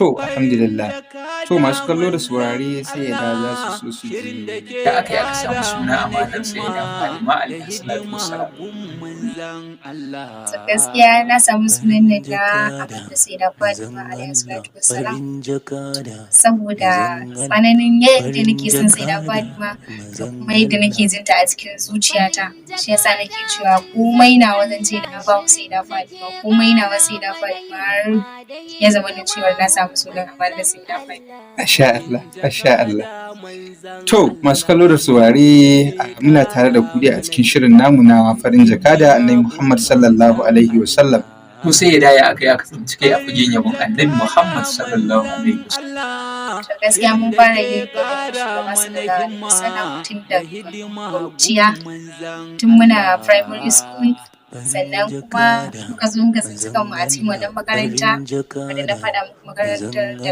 To, alhamdulillah. To, masu kallo da saurare, sai ya da za su so su ji Da aka yi aka samu suna Amanar Sayyida Fatima alaihi salatu wassalam? To, gaskiya na samu sunan nan na Amanar Sayyida Fatima alaihi salatu wassalam saboda tsananin yadda nake son Sayyida Fatima da kuma yadda nake jin ta a cikin zuciyata. Shi yasa nake cewa komai nawa zan ce na ba wa Sayyida Fatima, komai nawa Sayyida Fatima, har ya zama na cewa na samu sunan Amanar Sayyida Fatima. Masha Allah, masha Allah. To, masu kallo da saurare, muna tare da ku dai a cikin shirin namu na farin jakada Annabi Muhammad sallallahu alaihi wasallam. To, sai ya ya aka yi aka tsinci kai a fagen yabon Annabi Muhammad sallallahu alaihi wasallam? To, gaskiya mun fara yin yabon shugaba sallallahu alaihi wasallam tun da ƙuruciya, tun muna primary school. Sannan kuma muka zo muka tsinci kanmu a cikin wannan makaranta wadda na faɗa muku, makarantar da